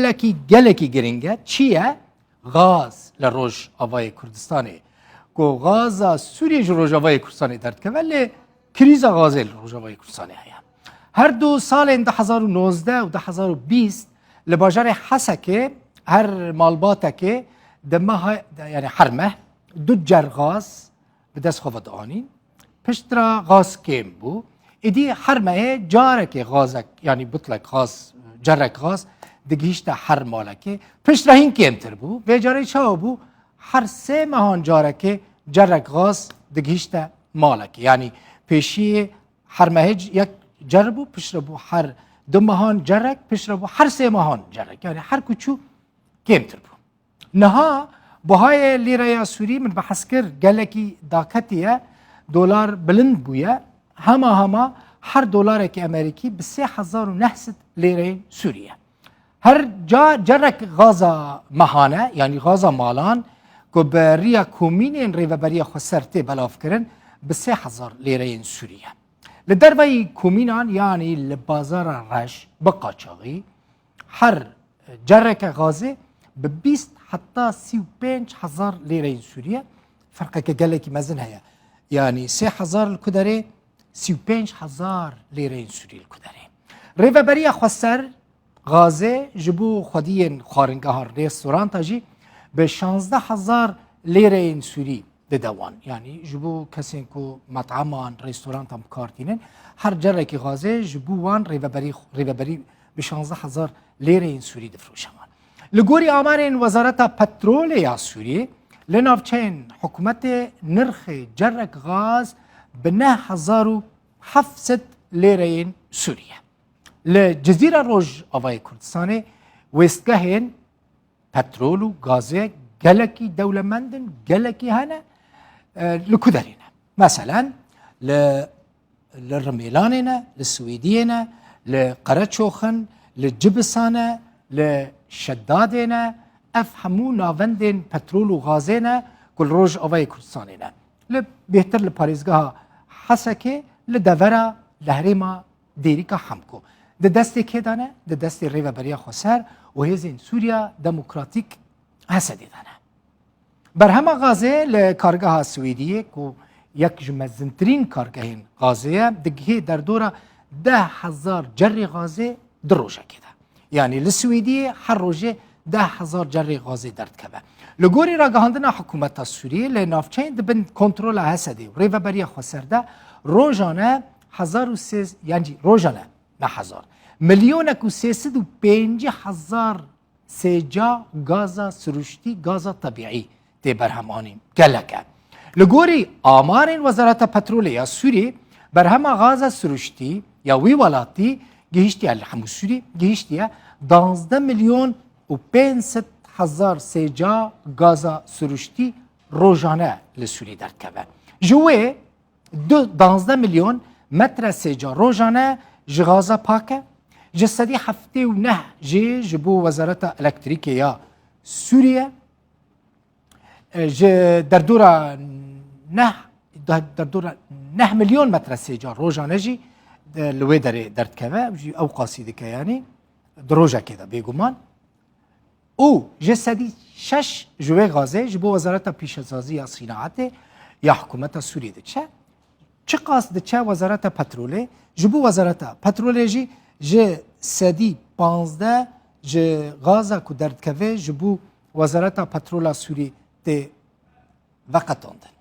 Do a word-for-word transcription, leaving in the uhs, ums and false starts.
Yekî gelekî giring e. Çi ye? Gaz li Rojavayê Kurdistanê. Ku gaza Sûriyê ji Rojavayê Kurdistanê derdikeve, lê krîza gazê li Rojavayê Kurdistanê heye. Her du salên du hezar û nozdeh û du hezar û bîst li bajarê Hesekê her malbatekê di meha, yani her meh du cer gaz bi dest xwe ve dianîn. Piştre gaz kêm bû. Êdî her mehê carekê gazek, yanî butlek gaz, cerek gaz digihîşte her malekê. Piştre hîn kêmtir bû. Vê carê çawa bû? Her sê mehan carekê cerek gaz digihîşte malekê. Yanî pêşiyê her mehê c-, yek cer bû, piştre bû her du mehan cerek, piştre bû her sê mehan cerek. Yanî her ku çû kêmtir bû. Niha buhayê lîreya Sûrî, min behs kir, gelekî daketiye, dolar bilind bûye. Hema hema her dolarekî Amerîkî bi sê hezar û neh sed lîreyên Sûrî ye. Her ca cerek gaza mehane, yanî gaza malan ku bi riya komînên Rêveberiya Xweser tê belavkirin, bi sê hezar lîreyên Sûrî ye. Li derveyî komînan, yanî li bazara reş bi qaçaxî, her cereke gazê bi bîst heta sî û pênc hezar lîreyên Sûrî ye. Ferqeke gelekî mezin heye. Yanî sê hezar li ku derê, sî û pênc hezar lîreyên Sûrî li ku derê. Rêveberiya Xweser gazê ji bo xwediyên xwaringeha, restoranta jî bi şazdeh hezar lîreyên Sûrî dide wan. Yanî ji bo kesên ku met'eman, restorantan bi kar tînin, her cerekî gazê ji bo wan rêveberî, rêveberî bi şazdeh hezar lêreyên Sûrî difroşe wan. Li gorî amarên Wezareta Petrolê ya Sûriyê, li navçeyên hikûmetê nirxê cerek gaz bi neh hezar û heft sed lêreyên Sûrî ye. Li Cizîra Rojavayê Kurdistanê wêstgehên petrol û gazê gelekî dewlemend in, gelekî hene, e, li ku derê ne? Meselen, li, li Rimêlanê ne, li Swêdiyê ne, li Qereçox in, li Cibisa ne, li Şedadê ne, ev hemû navendên petrol û gazê ne ku li Rojavayê Kurdistanê ne. Li bêhtir li parêzgeha Hesekê, li devera, li herêma Dêrîka Hemko. Di destê kê de ne? Di destê Rêveberiya Xweser û Hêzên Sûriya Demokratîk, H S D, de ne. Berhema gazê li kargeha Swêdiyê, ku yek ji mezintirîn kargehên gazê ye, digihê derdora deh hezar cerrê gazê di rojekê de. Yanî li Swêdiyê her rojê deh hezar cerrê gazê derdikeve. Li gorî ragihandina hikûmeta Sûriyê, li navçeyên di bin kontrola H S D û Rêveberiya Xweser de rojane hezar û sê, yanî rojane, ne hezar, milyonek û sê sed û pêncî hezar sêca gaza siruştî, gaza tebîî tê berhemanîn. Gelek e. Li gorî amarên Wezareta Petrolê ya Sûriyê, berhema gaza siruştî ya wî welatî gihiştiye, li hemû Sûrî gihiştiye danzdeh milyon û pênc sed hezar sêca gaza siruştî rojane li Sûrî derdikeve. Ji wê du, danzdeh milyon metre sêca rojane ji gaza pak e. Ji sedî heftê û neh jê ji bo Wezareta Elektrîkê ya Sûrî ye. E, ji derdora neh, de-, derdora neh milyon metre sêca rojane jî, e, li wê derê derdikeve, jî ew qasî dike, yanî di rojekê de bêguman. Û ji sedî şeş ji wê gazê ji bo Wezareta Pîşesazî ya Sînaetê ya hikûmeta Sûriyê diçe. Çiqas diçe Wezareta Petrolê, ji bo Wezareta Petrolê jî ji sedî panzdeh ji gaza ku derdikeve ji bo Wezareta Petrola Sûrî tê veqetandin.